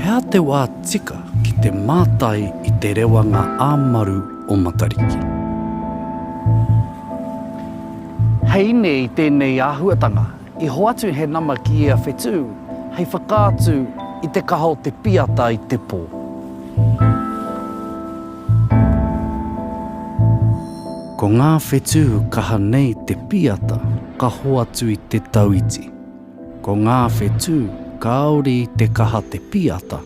He aha te wā tika ki te mātai i te rewanga ā-maru o Matariki? Hei ine i tēnei āhuatanga, i hoatu he nama ki ia whetū hei whakaatu i te kaha o te piata i te pō. Ko ngā whetū kaha nei te piata ka hoatu i te tau iti. Ko ngā whetū kāore i te kaha te piata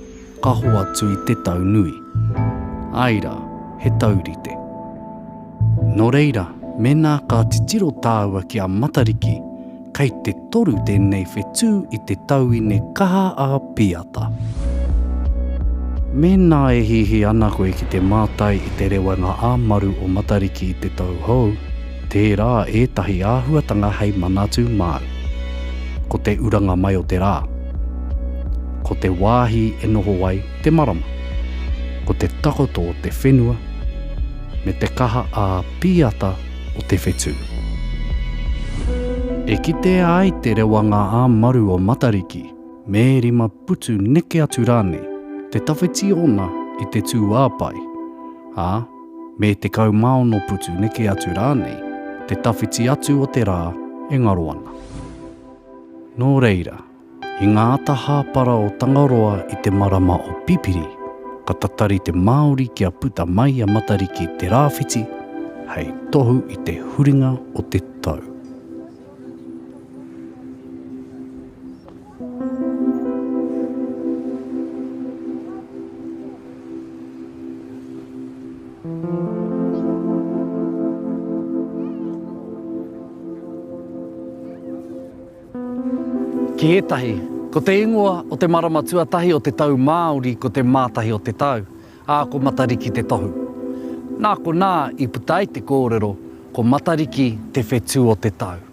ka hoatu i te tau nui. Āe rā, he taurite. Nō reira, mēnā ka titiro tāua ki a Matariki, kei te toru tēnei whetū i te tauine kaha a Piata. Mēnā e hihi ana koe ki te mātai i te rewanga ā-maru o Matariki i te tau hou, tērā ētahi āhuatanga hei manatu māu. Ko te uranga mai o te rā. Ko te wāhi e noho ai te marama. Ko te takoto o te whenua. Me te kaha ā-pīata o te whetū. E kitea ai te rewanga ā-maru o Matariki, me rima putu neke atu rānei, te tawhiti ōna i te tūāpae, ā, me 16 putu neke atu rānei, te tawhiti atu o te rā e ngaro ana. Nō reira, i ngā ata hāpara o Tangaroa i te marama o Pipiri, ka tatari te Māori kia puta mai a Matariki te rāwhiti hei tohu i te huringa o te tau. Ki ētahi, ko te ingoa o te marama tuatahi o te tau Māori ko te Mātahi o te Tau, ā, ko Matariki te tohu. Nā konā i puta ai te kōrero, ko Matariki te whetū o te tau.